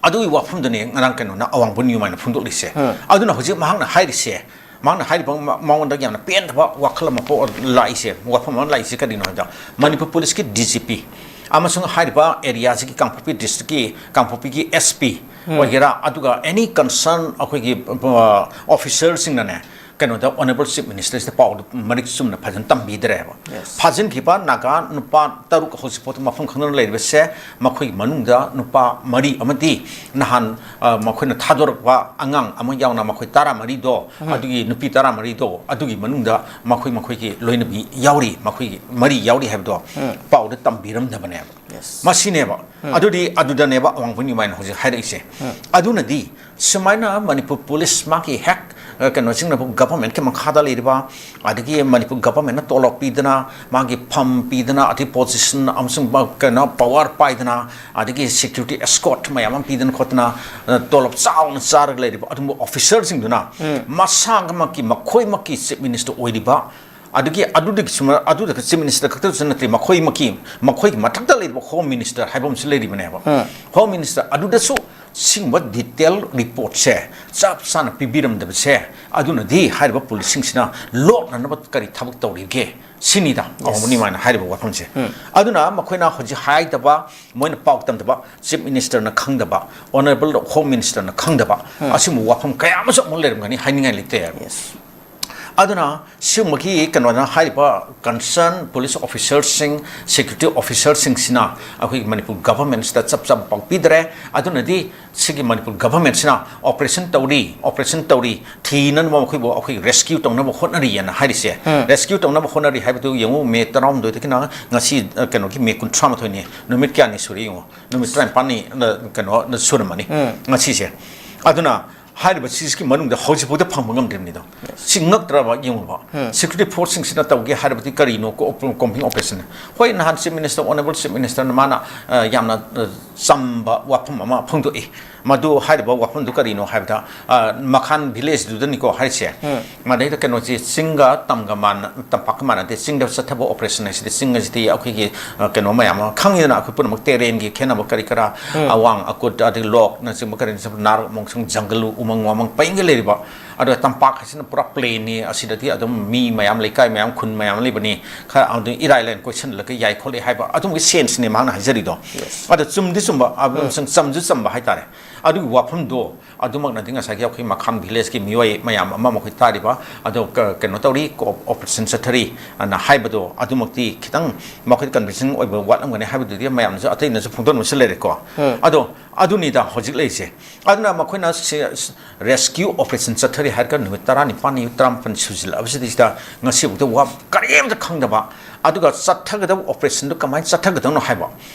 ꯑꯗꯨꯒꯤ ꯋꯥꯐꯝꯗꯨꯅꯦ ꯉꯔꯥꯡ ꯀꯩꯅꯣꯅ ꯑꯋꯥꯡꯕ ꯅ꯭ꯌꯨꯃꯥꯏꯅ ꯐꯣꯡꯗꯣꯛꯂꯤꯁꯦ꯫ ꯎꯝ꯫ ꯑꯗꯨꯅ ꯍꯧꯖꯤꯛ ꯃꯍꯥꯛꯅ ꯍꯥꯏꯔꯤꯁꯦ, ꯃꯍꯥꯛꯅ ꯍꯥꯏꯔꯤꯕ ꯃ-, ꯃꯉꯣꯟꯗ ꯌꯥꯝꯅ ꯄꯦꯟꯗꯕ ꯋꯥꯈꯜ ꯑꯃ ꯄꯣꯛ-, ꯂꯥꯛꯏꯁꯦ, ꯋꯥꯐꯝ ꯑꯃ ꯂꯥꯛꯏꯁꯦ ꯀꯔꯤꯅꯣ ꯍꯥꯏꯕꯗ, ꯃꯅꯤꯄꯨꯔ ꯄꯨꯂꯤꯁꯀꯤ ꯗꯤ ꯖꯤ ꯄꯤ ꯑꯃꯁꯨꯡ ꯍꯥꯏꯔꯤꯕ ꯑꯦꯔꯤꯌꯥꯁꯤꯒꯤ, ꯀꯥꯡꯄꯣꯛꯄꯤ ꯗꯤꯁꯇ꯭ꯔꯤꯛꯀꯤ ꯀꯥꯡꯄꯣꯛꯄꯤꯒꯤ ꯑꯦꯁ ꯄꯤ ꯎꯝ꯫ ꯑꯣꯏꯒꯦꯔꯥ, ꯑꯗꯨꯒ ꯑꯦꯅꯤ ꯀꯟꯁꯔꯟ ꯑꯩꯈꯣꯏꯒꯤ, ꯑ, ꯑꯣꯐꯤꯁꯔꯁꯤꯡꯅꯅꯦ, ꯀꯩꯅꯣꯗ, ꯑꯣꯅꯔꯦꯕꯜ ꯆꯤꯐ ꯃꯤꯅꯤꯁꯇꯔꯁꯤꯗ ꯄꯥꯎꯗꯨ ꯃꯔꯤꯛ ꯆꯨꯝꯅ ꯐꯖꯅ ꯇꯝꯕꯤꯗ꯭ꯔꯦꯕ꯫ Yes. ꯐꯥꯖꯤꯟꯈꯤꯕ ꯅꯥꯒꯥ ꯅꯨꯄꯥ ꯇꯔꯨꯛ ꯍꯧꯖꯤꯛꯐꯥꯎꯗ ꯃꯐꯝ ꯈꯪꯗꯅ ꯂꯩꯔꯤꯕꯁꯦ, ꯃꯈꯣꯏꯒꯤ ꯃꯅꯨꯡꯗ ꯅꯨꯄꯥ ꯃꯔꯤ ꯑꯃꯗꯤ ꯅꯍꯥꯟ, ꯑ, ꯃꯈꯣꯏꯅ ꯊꯥꯗꯣꯔꯛꯄ ꯑꯉꯥꯡ ꯑꯃ ꯌꯥꯎꯅ ꯃꯈꯣꯏ ꯇꯔꯥꯃꯔꯤꯗꯣ, ꯎꯝ꯫ ꯑꯗꯨꯒꯤ ꯅꯨꯄꯤ ꯇꯔꯥꯃꯔꯤꯗꯣ, ꯑꯗꯨꯒꯤ ꯃꯅꯨꯡꯗ ꯃꯈꯣꯏ, ꯃꯈꯣꯏꯒꯤ ꯂꯣꯏꯅꯕꯤ ꯌꯥꯎꯔꯤ, ꯃꯈꯣꯏꯒꯤ ꯃꯔꯤ ꯌꯥꯎꯔꯤ ꯍꯥꯏꯕꯗꯣ ꯎꯝ꯫ ꯄꯥꯎꯗ ꯇꯝꯕꯤꯔꯝꯗꯕꯅꯦꯕ꯫ Yes. ꯃꯁꯤꯅꯦꯕ꯫ ꯎꯝ꯫ ꯑꯗꯨꯗꯤ ꯑꯗꯨꯗꯅꯦꯕ ꯑꯋꯥꯡꯕ ꯅꯤꯡꯃꯥꯏꯅ ꯍꯧꯖꯤꯛ ꯍꯥꯏꯔꯛꯏꯁꯦ꯫ ꯎꯝ꯫ ꯑꯗꯨꯅꯗꯤ ꯁꯨꯃꯥꯏꯅ ꯃꯅꯤꯄꯨꯔ ꯄꯨꯂꯤꯁ ꯃꯥꯒꯤ ꯍꯦꯛ, ꯑ, ꯀꯩꯅꯣꯁꯤꯡꯅꯕꯨ ꯒꯚꯔꯟꯃꯦꯟꯠꯀꯤ ꯃꯈꯥꯗ ꯂꯩꯔꯤꯕ, ꯑꯗꯒꯤ ꯃꯅꯤꯄꯨꯔ ꯒꯚꯔꯟꯃꯦꯟꯠꯅ ꯇꯣꯂꯣꯞ ꯄꯤꯗꯅ, ꯃꯥꯒꯤ ꯐꯝ ꯄꯤꯗꯅ, ꯑꯗꯒꯤ ꯄꯣꯖꯤꯁꯟ ꯑꯃꯁꯨꯡ ꯕ-, ꯀꯩꯅꯣ, ꯄꯋꯥꯔ ꯄꯥꯏꯗꯅ, ꯑꯗꯒꯤ ꯁꯦꯀ꯭ꯌꯨꯔꯤꯇꯤ ꯑꯦꯁꯀꯣꯔꯠ ꯃꯌꯥꯝ ꯑꯃ ꯄꯤꯗꯅ ꯈꯣꯠꯇꯅ, ꯑ, ꯇꯣꯂꯣꯞ ꯆꯥꯎꯅ ꯆꯥꯔꯒ ꯂꯩꯔꯤꯕ ꯑꯗꯨꯒꯨꯝꯕ ꯑꯣꯐꯤꯁꯔꯁꯤꯡꯗꯨꯅ ꯎꯝ꯫ ꯃꯁꯥꯃꯛꯀꯤ, ꯃꯈꯣꯏꯃꯛꯀꯤ ꯆꯤꯐ ꯃꯤꯅꯤꯁꯇꯔ ꯑꯣꯏꯔꯤꯕ, ꯑꯗꯒꯤ ꯑꯗꯨꯗꯒꯤꯁꯨ ꯃ-, ꯑꯗꯨꯗ ꯆꯤꯐ ꯃꯤꯅꯤꯁꯇꯔ ꯈꯛꯇꯁꯨ ꯅꯠꯇꯦ, ꯃꯈꯣꯏꯃꯛꯀꯤ, ꯃꯈꯣꯏꯒꯤ ꯃꯊꯛꯇ ꯂꯩꯔꯤꯕ ꯍꯣꯝ ꯃꯤꯅꯤꯁꯇꯔ ꯍꯥꯏꯕ ꯑꯃꯁꯨ ꯂꯩꯔꯤꯕꯅꯦꯕ꯫ ꯎꯝ꯫ ꯍꯣꯝ ꯃꯤꯅꯤꯁꯇꯔ ꯑꯗꯨꯗꯁꯨ ꯁꯤꯒꯨꯝꯕ ꯗꯤꯇꯦꯜ ꯔꯤꯄꯣꯔꯠꯁꯦ ꯆꯞ ꯆꯥꯅ ꯄꯤꯕꯤꯔꯝꯗꯕꯁꯦ, ꯑꯗꯨꯅꯗꯤ ꯍꯥꯏꯔꯤꯕ ꯄꯨꯂꯤꯁꯁꯤꯡꯁꯤꯅ ꯂꯣꯠꯅꯅꯕ ꯀꯔꯤ ꯊꯕꯛ ꯇꯧꯔꯤꯒꯦ? ꯁꯤꯅꯤꯗ Yes. ꯑꯋꯥꯡꯕ ꯅꯤꯡꯃꯥꯏꯅ ꯍꯥꯏꯔꯤꯕ ꯋꯥꯐꯝꯁꯦ꯫ ꯎꯝ꯫ ꯑꯗꯨꯅ ꯃꯈꯣꯏꯅ ꯍꯧꯖꯤꯛ ꯍꯥꯏꯗꯕ, ꯃꯣꯏꯅ ꯄꯥꯎ ꯇꯝꯗꯕ, ꯆꯤꯐ ꯃꯤꯅꯤꯁꯇꯔꯅ ꯈꯪꯗꯕ, ꯑꯣꯅꯔꯦꯕꯜ ꯍꯣꯝ ꯃꯤꯅꯤꯁꯇꯔꯅ ꯈꯪꯗꯕ, ꯎꯝ꯫ ꯑꯁꯤꯒꯨꯝꯕ ꯋꯥꯐꯝ ꯀꯌꯥ ꯑꯃꯁꯨ ꯑꯃꯨꯛ ꯂꯩꯔꯝꯒꯅꯤ, ꯍꯥꯏꯅꯤꯡꯉꯥꯏ ꯂꯩꯇꯦ꯫ Yes. ꯑꯗꯨꯅ ꯁꯤꯒꯨꯝꯕꯒꯤ ꯀꯩꯅꯣꯗ ꯍꯥꯏꯔꯤꯕ ꯀꯟꯁꯔꯟ ꯄꯨꯂꯤꯁ ꯑꯣꯐꯤꯁꯔꯁꯤꯡ, ꯁꯦꯀ꯭ꯌꯨꯔꯤꯇꯤ ꯑꯣꯐꯤꯁꯔꯁꯤꯡꯁꯤꯅ ꯑꯩꯈꯣꯏꯒꯤ ꯃꯅꯤꯄꯨꯔ ꯒꯚꯔꯟꯃꯦꯟꯠꯁꯤꯗ ꯆꯞ ꯆꯥꯕ ꯄꯥꯎ ꯄꯤꯗ꯭ꯔꯦ꯫ ꯑꯗꯨꯅꯗꯤ ꯁꯤꯒꯤ ꯃꯅꯤꯄꯨꯔ ꯒꯚꯔꯟꯃꯦꯟꯠꯁꯤꯅ ꯑꯣꯄꯔꯦꯁꯟ ꯇꯧꯔꯤ, ꯑꯣꯄꯔꯦꯁꯟ ꯇꯧꯔꯤ, ꯊꯤꯅꯅꯕ ꯃꯈꯣꯏꯕꯨ ꯑꯩꯈꯣꯏ ꯔꯦꯁꯀ꯭ꯌꯨ ꯇꯧꯅꯕ ꯍꯣꯠꯅꯔꯤꯑꯅ ꯍꯥꯏꯔꯤꯁꯦ꯫ ꯎꯝ꯫ ꯔꯦꯁꯀ꯭ꯌꯨ ꯇꯧꯅꯕ ꯍꯣꯠꯅꯔꯤ ꯍꯥꯏꯕꯗꯨ ꯌꯦꯡꯉꯨ, ꯃꯦ ꯇꯔꯥꯍꯨꯝꯗꯣꯏꯗꯒꯤꯅ ꯉꯁꯤ, ꯑ, ꯀꯩꯅꯣꯒꯤ ꯃꯦ ꯀꯨꯟꯊ꯭ꯔꯥ ꯃꯥꯊꯣꯏꯅꯤ, ꯅꯨꯃꯤꯠ ꯀꯌꯥꯅꯤ ꯁꯨꯔꯦ ꯌꯦꯡꯉꯨ, ꯅꯨꯃꯤꯠ ꯇꯔꯥꯅꯤꯄꯥꯜꯅꯤ, ꯑ, ꯀꯩꯅꯣ, ꯁꯨꯔꯝꯃꯅꯤ ꯎꯝ꯫ ꯉꯁꯤꯁꯦ꯫ ꯑꯗꯨꯅ ꯍꯥꯏꯔꯤꯕ ꯁꯤꯒꯤ ꯃꯅꯨꯡꯗ ꯍꯧꯖꯤꯛꯐꯥꯎꯗ ꯐꯪꯕ ꯉꯝꯗ꯭ꯔꯤꯕꯅꯤꯗꯣ꯫ Yes. ꯁꯤ ꯉꯛꯇ꯭ꯔꯕ ꯌꯦꯡꯉꯨꯕ? ꯎꯝ꯫ ꯁꯦꯀ꯭ꯌꯨꯔꯤꯇꯤ ꯐꯣꯔꯁꯁꯤꯡꯁꯤꯅ ꯇꯧꯒꯦ ꯍꯥꯏꯔꯕꯗꯤ ꯀꯔꯤꯅꯣ ꯀꯣ-, ꯀꯣꯝꯕꯤꯡ ꯑꯣꯄꯔꯦꯁꯟ? ꯍꯣꯏ, ꯅꯍꯥꯟ ꯆꯤꯐ ꯃꯤꯅꯤꯁꯇꯔ, ꯑꯣꯅꯔꯦꯕꯜ ꯆꯤꯐ ꯃꯤꯅꯤꯁꯇꯔꯅ ꯃꯥꯅ, ꯑ, ꯌꯥꯝꯅ, ꯑ, ꯆꯝꯕ ꯋꯥꯐꯝ ꯑꯃ ꯐꯣꯡꯗꯣꯛꯏ꯫ ꯃꯗꯨ ꯍꯥꯏꯔꯤꯕ ꯋꯥꯐꯝꯗꯨ ꯀꯔꯤꯅꯣ ꯍꯥꯏꯕꯗ, ꯑ, ꯃꯈꯥꯟ ꯚꯤꯂꯦꯖꯇꯨꯗꯅꯤꯀꯣ ꯍꯥꯏꯔꯤꯁꯦ꯫ ꯎꯝ꯫ ꯃꯗꯩꯗ ꯀꯩꯅꯣꯁꯤ ꯆꯤꯡꯒ ꯇꯝꯒ ꯃꯥꯟꯅ-, ꯇꯝꯄꯥꯛꯀ ꯃꯥꯟꯅꯗꯦ꯫ ꯆꯤꯡꯗ ꯆꯠꯊꯕ ꯑꯣꯄꯔꯦꯁꯟ ꯍꯥꯏꯁꯤꯗꯤ ꯆꯤꯡ ꯑꯁꯤꯗꯤ ꯑꯩꯈꯣꯏꯒꯤ, ꯑ, ꯀꯩꯅꯣ ꯃꯌꯥꯝ ꯑꯃ ꯈꯪꯉꯤꯗꯅ, ꯑꯩꯈꯣꯏ ꯄꯨꯝꯅꯃꯛ ꯇꯦꯔꯦꯟꯒꯤ ꯈꯦꯠꯅꯕ ꯀꯔꯤ ꯀꯔꯥ, ꯎꯝ꯫ ꯑꯋꯥꯡ ꯑꯀꯨꯠ, ꯑꯗꯒꯤ ꯂꯣꯛꯅꯆꯤꯡꯕ ꯀꯔꯤꯅꯆꯤꯡꯕ, ꯅꯥꯔꯛ ꯑꯃꯁꯨꯡ ꯖꯪꯒꯜ, ꯎꯃꯪ ꯋꯥꯃꯪ ꯄꯔꯤꯡꯒ ꯂꯩꯔꯤꯕ ꯑꯗꯣ ꯇꯝꯄꯥꯛ ꯍꯥꯏꯁꯤꯅ ꯄꯨꯔꯥ ꯄ꯭ꯂꯦꯟꯅꯤ, ꯑꯁꯤꯗꯗꯤ ꯑꯗꯨꯝ ꯃꯤ ꯃꯌꯥꯝ, ꯂꯩꯀꯥꯏ ꯃꯌꯥꯝ, ꯈꯨꯟ ꯃꯌꯥꯝ ꯂꯩꯕꯅꯤ, ꯈꯔ ꯑꯗꯨꯝ ꯏꯔꯥꯏ ꯂꯥꯏꯅ ꯀꯣꯏꯁꯤꯜꯂꯒ ꯌꯥꯏ ꯈꯣꯠꯂꯤ ꯍꯥꯏꯕ ꯑꯗꯨꯝꯕꯒꯤ ꯁꯦꯟꯁꯅꯤ ꯃꯍꯥꯛꯅ ꯍꯥꯏꯖꯔꯤꯗꯣ꯫ ꯑꯗꯣ ꯆꯨꯝꯗꯤ ꯆꯨꯝꯕ, ꯑꯃꯁꯨꯡ ꯆꯝꯁꯨ ꯆꯝꯕ ꯍꯥꯏꯇꯥꯔꯦ꯫ ꯑꯗꯨꯒꯤ ꯋꯥꯐꯝꯗꯣ ꯑꯗꯨꯃꯛꯅꯗꯤ ꯉꯁꯥꯏꯒꯤ ꯑꯩꯈꯣꯏ ꯃꯈꯥꯡ ꯚꯤꯂꯦꯖꯀꯤ ꯃꯤꯑꯣꯏ ꯃꯌꯥꯝ ꯑꯃ, ꯃꯈꯣꯏ ꯇꯥꯔꯤꯕ ꯑꯗꯣ ꯀ-, ꯀꯩꯅꯣ ꯇꯧꯔꯤ, ꯀꯣ-, ꯑꯣꯄꯔꯦꯁꯟ ꯆꯠꯊꯔꯤ ꯑꯅ ꯍꯥꯏꯕꯗꯣ ꯑꯗꯨꯃꯛꯇꯤ ꯈꯤꯇꯪ ꯃꯈꯣꯏ ꯀꯟꯚꯤꯟꯁꯤꯡ ꯑꯣꯏꯕ ꯋꯥꯠꯂꯝꯒꯅꯤ ꯍꯥꯏꯕꯗꯨꯗꯤ ꯃꯌꯥꯝꯅꯁꯨ, ꯑꯇꯩꯅꯁꯨ ꯐꯣꯡꯗꯣꯛꯅꯕꯁꯨ ꯂꯩꯔꯦꯀꯣ꯫ ꯑꯗꯣ ꯑꯗꯨꯅꯤꯗ ꯍꯧꯖꯤꯛ ꯂꯩꯔꯤꯁꯦ꯫ ꯑꯗꯨꯅ ꯃꯈꯣꯏꯅ ꯁꯤ-, ꯔꯦꯁꯀ꯭ꯌꯨ ꯑꯣꯄꯔꯦꯁꯟ ꯆꯠꯊꯔꯤ ꯍꯥꯏꯔꯒ ꯅꯨꯃꯤꯠ ꯇꯔꯥꯅꯤꯄꯥꯟꯅꯤ, ꯇꯔꯥꯃꯥꯄꯟ ꯁꯨꯖꯤꯜꯂꯛꯑꯕꯁꯤꯗꯩꯁꯤꯗ ꯉꯁꯤꯐꯥꯎꯗ ꯋꯥ ꯀꯔꯤꯝꯇ ꯈꯪꯗꯕ, ꯑꯗꯨꯒ ꯆꯠꯊꯒꯗꯕ ꯑꯣꯄꯔꯦꯁꯟꯗꯨ ꯀꯃꯥꯏꯅ ꯆꯠꯊꯒꯗꯕꯅꯣ ꯍꯥꯏꯕ,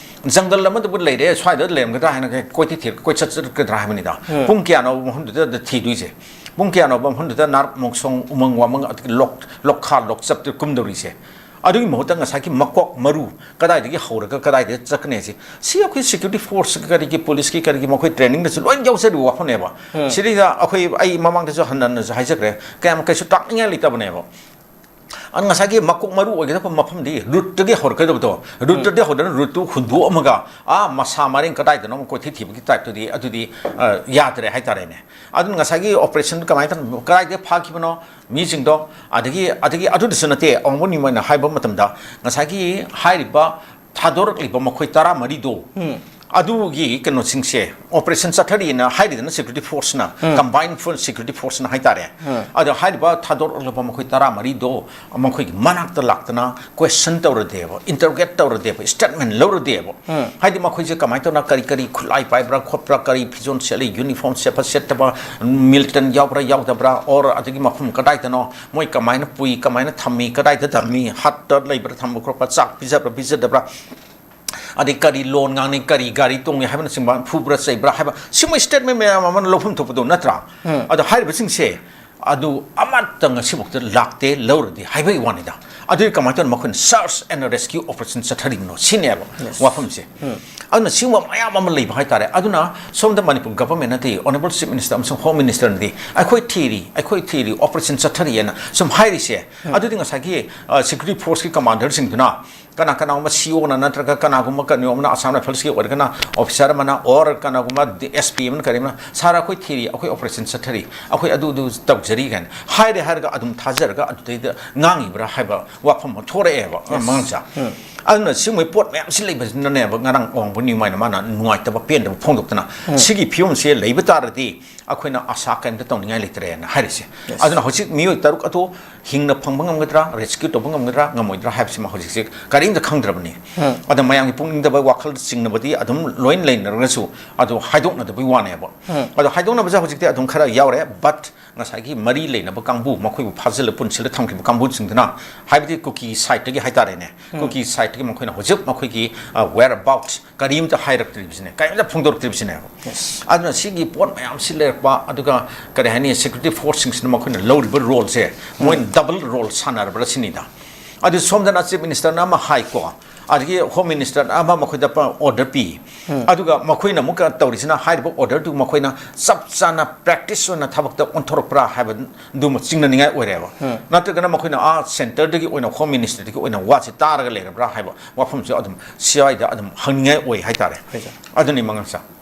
ꯖꯪꯒꯜ ꯑꯃꯗꯕꯨ ꯂꯩꯔꯦ, ꯁ꯭ꯋꯥꯏꯗ ꯂꯩꯔꯝꯒꯗ꯭ꯔꯥ ꯍꯥꯏꯅ ꯀꯣꯏꯊꯤ ꯊꯤꯔꯒ ꯀꯣꯏꯆꯠ ꯆꯠꯀꯗ꯭ꯔꯥ ꯍꯥꯏꯕꯅꯤꯗ꯫ ꯎꯝ꯫ ꯄꯨꯡ ꯀꯌꯥꯅꯣ ꯃꯐꯝꯗꯨꯗ ꯊꯤꯗꯣꯏꯁꯦ? ꯄꯨꯡ ꯀꯌꯥꯅꯣ ꯃꯐꯝꯗꯨꯗ ꯅꯥꯔꯛ ꯃꯣꯡꯁꯣꯡ, ꯎꯃꯪ ꯋꯥꯃꯪ, ꯑꯗꯒꯤ ꯂꯣꯛ-, ꯂꯣꯛꯈꯥ ꯂꯣꯛꯆꯞꯇ ꯀꯨꯝꯗꯧꯔꯤꯁꯦ? ꯑꯗꯨꯒꯤ ꯃꯍꯨꯠꯇ ꯉꯁꯥꯏꯒꯤ ꯃꯀꯣꯛ ꯃꯔꯨ ꯀꯗꯥꯏꯗꯒꯤ ꯍꯧꯔꯒ ꯀꯗꯥꯏꯗ ꯆꯠꯀꯅꯤ ꯍꯥꯏꯁꯦ, ꯁꯤ ꯑꯩꯈꯣꯏ ꯁꯦꯀ꯭ꯌꯨꯔꯤꯇꯤ ꯐꯣꯔꯁ ꯀꯔꯤꯒꯤ, ꯄꯨꯂꯤꯁꯀꯤ ꯀꯔꯤꯒꯤ ꯃꯈꯣꯏ ꯇ꯭ꯔꯦꯅꯤꯡꯗꯁꯨ ꯂꯣꯏ ꯌꯥꯎꯖꯔꯤꯕ ꯋꯥꯐꯝꯅꯦꯕ꯫ ꯎꯝ꯫ ꯁꯤꯗꯩꯗ ꯑꯩꯈꯣꯏ, ꯑꯩ ꯃꯃꯥꯡꯗꯁꯨ ꯍꯟꯅ ꯍꯟꯅꯁꯨ ꯍꯥꯏꯖꯈ꯭ꯔꯦ, ꯀꯌꯥꯝ ꯀꯩꯁꯨ ꯇꯥꯛꯅꯤꯡꯉꯥꯏ ꯂꯩꯇꯕꯅꯦꯕ꯫ ꯑꯗꯨ ꯉꯁꯥꯏꯒꯤ ꯃꯀꯣꯛ ꯃꯔꯨ ꯑꯣꯏꯒꯗꯕ ꯃꯐꯝꯗꯤ ꯔꯨꯠꯇꯒꯤ ꯍꯧꯔꯛꯀꯗꯕꯗꯣ, ꯔꯨꯠꯇꯒꯤ ꯍꯧꯗꯅ ꯔꯨꯠꯇꯨ ꯍꯨꯟꯗꯣꯛꯑꯝꯃꯒ, ꯑꯥ, ꯃꯁꯥ ꯃꯔꯦꯡ ꯀꯗꯥꯏꯗꯅꯣ ꯑꯃ ꯀꯣꯏꯊꯤ ꯊꯤꯕꯒꯤ ꯇꯥꯏꯞꯇꯨꯗꯤ, ꯑꯗꯨꯗꯤ, ꯑ, ꯌꯥꯗ꯭ꯔꯦ ꯍꯥꯏꯇꯥꯔꯦꯅꯦ꯫ ꯑꯗꯨꯅ ꯉꯁꯥꯏꯒꯤ ꯑꯣꯄꯔꯦꯁꯟ ꯀꯃꯥꯏꯅ ꯇꯧ-, ꯀꯗꯥꯏꯗꯒꯤ ꯐꯥꯈꯤꯕꯅꯣ ꯃꯤꯁꯤꯡꯗꯣ, ꯑꯗꯒꯤ, ꯑꯗꯒꯤ ꯑꯗꯨꯗꯁꯨ ꯅꯠꯇꯦ, ꯑꯋꯥꯡꯕ ꯅꯤꯡꯃꯩꯅ ꯍꯥꯏꯕ ꯃꯇꯝꯗ, ꯉꯁꯥꯏꯒꯤ ꯍꯥꯏꯔꯤꯕ ꯊꯥꯗꯣꯔꯛꯂꯤꯕ ꯃꯈꯣꯏ ꯇꯔꯥꯃꯔꯤꯗꯣ, ꯎꯝ꯫ ꯑꯗꯨꯒꯤ ꯀꯩꯅꯣꯁꯤꯡꯁꯦ, ꯑꯣꯄꯔꯦꯁꯟ ꯆꯠꯊꯔꯤꯅ ꯍꯥꯏꯔꯤꯗꯅ ꯁꯦꯀ꯭ꯌꯨꯔꯤꯇꯤ ꯐꯣꯔꯁꯅ, ꯎꯝ꯫ ꯀꯝꯕꯥꯏꯟ ꯐꯣꯔꯁ ꯁꯦꯀ꯭ꯌꯨꯔꯤꯇꯤ ꯐꯣꯔꯁꯅ ꯍꯥꯏꯇꯥꯔꯦ꯫ ꯎꯝ꯫ ꯑꯗꯣ ꯍꯥꯏꯔꯤꯕ ꯊꯥꯗꯣꯔꯛꯂꯕ ꯃꯈꯣꯏ ꯇꯔꯥꯃꯔꯤꯗꯣ ꯃꯈꯣꯏꯒꯤ ꯃꯅꯥꯛꯇ ꯂꯥꯛꯇꯅ ꯀꯣꯏꯁꯟ ꯇꯧꯔꯗꯦꯕ, ꯏꯟꯇꯔꯣꯒꯦꯠ ꯇꯧꯔꯗꯦꯕ, ꯁ꯭ꯇꯦꯠꯃꯦꯟ ꯂꯧꯔꯗꯦꯕ꯫ ꯎꯝ꯫ ꯍꯥꯏꯗꯤ ꯃꯈꯣꯏꯁꯦ ꯀꯃꯥꯏꯅ ꯇꯧꯅ, ꯀꯔꯤ ꯀꯔꯤ ꯈꯨꯠꯂꯥꯏ ꯄꯥꯏꯕ꯭ꯔꯥ ꯈꯣꯠꯄ꯭ꯔꯥ, ꯀꯔꯤ ꯐꯤꯖꯣꯜ ꯁꯦꯠꯂꯤ, ꯌꯨꯅꯤꯐꯣꯔꯝ ꯁꯦꯠꯄ ꯁꯦꯠꯇꯕ, ꯃꯤꯂꯤꯇꯟ ꯌꯥꯎꯕ꯭ꯔꯥ ꯌꯥꯎꯗꯕ꯭ꯔꯥ, ꯑꯣꯔ ꯑꯗꯒꯤ ꯃꯐꯝ ꯀꯗꯥꯏꯗꯅꯣ, ꯃꯣꯏ ꯀꯃꯥꯏꯅ ꯄꯨꯏ, ꯀꯃꯥꯏꯅ ꯊꯝꯃꯤ, ꯀꯗꯥꯏꯗ ꯊꯝꯃꯤ, ꯍꯠꯇ ꯂꯩꯕ꯭ꯔꯥ ꯊꯝꯕ ꯈꯣꯠꯄ, ꯆꯥꯛ ꯄꯤꯖꯕ꯭ꯔꯥ ꯄꯤꯖꯗꯕ꯭ꯔꯥ, ꯑꯗꯩ ꯀꯔꯤ ꯂꯣꯟ ꯉꯥꯡꯅꯩ, ꯀꯔꯤ ꯒꯥꯔꯤ ꯇꯣꯡꯉꯤ ꯍꯥꯏꯕꯅꯆꯤꯡꯕ, ꯐꯨꯕ꯭ꯔꯥ ꯆꯩꯕ꯭ꯔꯥ ꯍꯥꯏꯕ, ꯁꯤꯒꯨꯝꯕ ꯁ꯭ꯇꯦꯠꯃꯦꯟ ꯃꯌꯥꯝ ꯑꯃ ꯂꯧꯐꯝ ꯊꯣꯛꯄꯗꯣ ꯅꯠꯇ꯭ꯔꯥ? ꯎꯝ꯫ ꯑꯗꯣ ꯍꯥꯏꯔꯤꯕꯁꯤꯡꯁꯦ ꯑꯗꯨ ꯑꯃꯠꯇ ꯉꯁꯤꯐꯥꯎꯗ ꯂꯥꯛꯇꯦ, ꯂꯧꯔꯗꯤ ꯍꯥꯏꯕꯒꯤ ꯋꯥꯅꯤꯗ꯫ ꯑꯗꯨꯗꯤ ꯀꯃꯥꯏꯅ ꯇꯧꯅ ꯃꯈꯣꯏꯅ search and rescue operation ꯆꯠꯊꯔꯤꯕꯅꯣ ꯁꯤꯅꯦꯕ Yes. ꯋꯥꯐꯝꯁꯦ꯫ ꯎꯝ꯫ ꯑꯗꯨꯅ ꯁꯤꯒꯨꯝꯕ ꯃꯌꯥꯝ ꯑꯃ ꯂꯩꯕ ꯍꯥꯏꯇꯥꯔꯦ꯫ ꯑꯗꯨꯅ ꯁꯣꯝꯗ ꯃꯅꯤꯄꯨꯔ ꯒꯚꯔꯟꯃꯦꯟꯅꯗꯤ, ꯑꯣꯅꯔꯦꯕꯜ ꯆꯤꯐ ꯃꯤꯅꯤꯁꯇꯔ ꯑꯃꯁꯨꯡ ꯍꯣꯝ ꯃꯤꯅꯤꯁꯇꯔꯅꯗꯤ ꯑꯩꯈꯣꯏ ꯊꯤꯔꯤ, ꯑꯩꯈꯣꯏ ꯊꯤꯔꯤ, ꯑꯣꯄꯔꯦꯁꯟ ꯆꯠꯊꯔꯤꯑꯅ ꯁꯨꯝ ꯍꯥꯏꯔꯤꯁꯦ, ꯎꯝ꯫ ꯑꯗꯨꯗꯤ ꯉꯁꯥꯏꯒꯤ, ꯑ, ꯁꯦꯀ꯭ꯌꯨꯔꯤꯇꯤ ꯐꯣꯔꯁꯀꯤ ꯀꯃꯥꯟꯗꯔꯁꯤꯡꯗꯨꯅ ꯀꯅꯥ ꯀꯅꯥꯒꯨꯝꯕ ꯁꯤ ꯑꯣꯅ ꯅꯠꯇ꯭ꯔꯒ ꯀꯅꯥꯒꯨꯝꯕ ꯀꯩꯅꯣ ꯑꯃꯅ, ꯑꯁꯥꯝ ꯔꯥꯏꯐꯜꯁꯀꯤ ꯑꯣꯏꯔꯒꯅ ꯑꯣꯐꯤꯁꯥꯔ ꯑꯃꯅ, ꯑꯣꯔ ꯀꯅꯥꯒꯨꯝꯕ ꯑꯦꯁ ꯄꯤ ꯑꯃꯅ, ꯀꯔꯤ ꯑꯃꯅ, "ꯁꯥꯔ, ꯑꯩꯈꯣꯏ ꯊꯤꯔꯤ, ꯑꯩꯈꯣꯏ ꯑꯣꯄꯔꯦꯁꯟ ꯆꯠꯊꯔꯤ, ꯑꯩꯈꯣꯏ ꯑꯗꯨ ꯑꯗꯨ ꯇꯧꯖꯔꯤ" ꯀꯥꯏꯅ ꯍꯥꯏꯔꯦ ꯍꯥꯏꯔꯒ ꯑꯗꯨꯝ ꯊꯥꯖꯔꯒ ꯑꯗꯨꯗꯩꯗ ꯉꯥꯡꯉꯤꯕ꯭ꯔꯥ ꯍꯥꯏꯕ ꯋꯥꯐꯝ ꯑꯃ ꯊꯣꯔꯛꯑꯦꯕ꯫ ꯃꯉꯥꯡꯆꯥ꯫ ꯑꯗꯨꯅ ꯁꯤꯒꯨꯝꯕ ꯄꯣꯠ ꯃꯌꯥꯝꯁꯤ ꯂꯩꯕꯁꯤꯅꯅꯦꯕ, ꯉꯔꯥꯡ ꯑꯋꯥꯡꯕ ꯅꯤꯃꯥꯏꯅ ꯃꯥꯅ ꯅꯨꯡꯉꯥꯏꯇꯕ, ꯄꯦꯟꯗꯕ ꯐꯣꯡꯗꯣꯛꯇꯅ, ꯁꯤꯒꯤ ꯐꯤꯕꯝꯁꯦ ꯂꯩꯕ ꯇꯥꯔꯗꯤ ꯑꯩꯈꯣꯏꯅ ꯑꯁꯥ ꯀꯔꯤꯝꯇ ꯇꯧꯅꯤꯡꯉꯥꯏ ꯂꯩꯇ꯭ꯔꯦꯅ ꯍꯥꯏꯔꯤꯁꯦ꯫ ꯑꯗꯨꯅ ꯍꯧꯖꯤꯛ ꯃꯤꯑꯣꯏ ꯇꯔꯨꯛ ꯑꯗꯨ ꯍꯤꯡꯅ ꯐꯪꯕ ꯉꯝꯒꯗ꯭ꯔꯥ, ꯔꯦꯁꯀ꯭ꯌꯨ ꯇꯧꯕ ꯉꯝꯒꯗ꯭ꯔꯥ, ꯉꯝꯃꯣꯏꯗ꯭ꯔꯥ ꯍꯥꯏꯕꯁꯤꯃ ꯍꯧꯖꯤꯛꯁꯦ ꯀꯔꯤꯝꯇ ꯈꯪꯗ꯭ꯔꯕꯅꯤ꯫ ꯑꯗ ꯃꯌꯥꯝꯒꯤ ꯄꯨꯛꯅꯤꯡꯗꯕ, ꯋꯥꯈꯜ ꯆꯤꯡꯅꯕꯗꯤ ꯑꯗꯨꯝ ꯂꯣꯏꯅ ꯂꯩꯅꯔꯒꯁꯨ, ꯑꯗꯨ ꯍꯥꯏꯗꯣꯛꯅꯗꯕꯒꯤ ꯋꯥꯅꯦꯕ꯫ ꯑꯗꯣ ꯍꯥꯏꯗꯣꯛꯅꯕꯁꯦ ꯍꯧꯖꯤꯛꯇꯤ ꯑꯗꯨꯝ ꯈꯔ ꯌꯥꯎꯔꯦ, ꯕꯠ ꯉꯁꯥꯏꯒꯤ ꯃꯔꯤ ꯂꯩꯅꯕ ꯀꯥꯡꯕꯨ, ꯃꯈꯣꯏꯕꯨ ꯐꯥꯖꯤꯜꯂ ꯄꯨꯟꯁꯤꯜꯂ ꯊꯝꯈꯤꯕ ꯀꯥꯡꯕꯨꯁꯤꯡꯗꯨꯅ, ꯍꯥꯏꯕꯗꯤ ꯀꯨꯀꯤ ꯁꯥꯏꯠꯇꯒꯤ ꯍꯥꯏꯇꯥꯔꯦꯅꯦ, ꯀꯨꯀꯤ ꯁꯥꯏꯠꯇꯒꯤ ꯃꯈꯣꯏꯅ ꯍꯧꯖꯤꯛ ꯃꯈꯣꯏꯒꯤ, ꯑ, whereabouts ꯀꯔꯤꯝꯇ ꯍꯥꯏꯔꯛꯇ꯭ꯔꯤꯕꯁꯤꯅꯦ, ꯀꯔꯤꯝꯇ ꯐꯣꯡꯗꯣꯔꯛꯇ꯭ꯔꯤꯕꯁꯤꯅꯦꯕ꯫ ꯑꯗꯨꯅ ꯁꯤꯒꯤ ꯄꯣꯠ ꯃꯌꯥꯝꯁꯤ ꯂꯩꯔꯛꯄ, ꯑꯗꯨꯒ ꯀꯔꯤ ꯍꯥꯏꯅꯤ, ꯁꯦꯀ꯭ꯌꯨꯔꯤꯇꯤ ꯐꯣꯔꯁꯁꯤꯡꯁꯤꯅ ꯃꯈꯣꯏꯅ ꯂꯧꯔꯤꯕ ꯔꯣꯜꯁꯦ, ꯃꯣꯏꯅ ꯗꯕꯜ ꯔꯣꯜ ꯁꯥꯟꯅꯔꯕ꯭ꯔꯥ ꯁꯤꯅꯤꯗ꯫ ꯑꯗꯨ ꯁꯣꯝꯗꯅ ꯆꯤꯐ ꯃꯤꯅꯤꯁꯇꯔꯅ ꯑꯃ ꯍꯥꯏꯀꯣ, ꯑꯗꯒꯤ ꯍꯣꯝ ꯃꯤꯅꯤꯁꯇꯔꯅ ꯑꯃ ꯃꯈꯣꯏꯗ ꯑꯣꯔꯗꯔ ꯄꯤ, ꯑꯗꯨꯒ ꯃꯈꯣꯏꯅ ꯑꯃꯨꯛꯀ ꯇꯧꯔꯤꯁꯤꯅ ꯍꯥꯏꯔꯤꯕ ꯑꯣꯔꯗꯔꯗꯨ ꯃꯈꯣꯏꯅ ꯆꯞ ꯆꯥꯅ ꯄ꯭ꯔꯦꯛꯇꯤꯁ ꯑꯣꯏꯅ ꯊꯕꯛꯇ ꯑꯣꯟꯊꯣꯔꯛꯄ꯭ꯔꯥ ꯍꯥꯏꯕꯗꯨꯃ ꯆꯤꯡꯅꯅꯤꯡꯉꯥꯏ ꯑꯣꯏꯔꯦꯕ꯫ ꯅꯠꯇ꯭ꯔꯒꯅ ꯃꯈꯣꯏꯅ ꯑꯥ ꯁꯦꯟꯇꯔꯗꯒꯤ ꯑꯣꯏꯅ, ꯍꯣꯝ ꯃꯤꯅꯤꯁꯇꯔꯗꯒꯤ ꯑꯣꯏꯅ ꯋꯥꯁꯦ ꯇꯥꯔꯒ ꯂꯩꯔꯕ꯭ꯔꯥ ꯍꯥꯏꯕ ꯋꯥꯐꯝꯁꯦ ꯑꯗꯨꯝ ꯁ꯭ꯋꯥꯏꯗ ꯑꯗꯨꯝ ꯍꯪꯅꯤꯡꯉꯥꯏ ꯑꯣꯏ ꯍꯥꯏꯇꯥꯔꯦ꯫ ꯑꯗꯨꯅꯤ ꯃꯉꯥꯡꯆꯥ꯫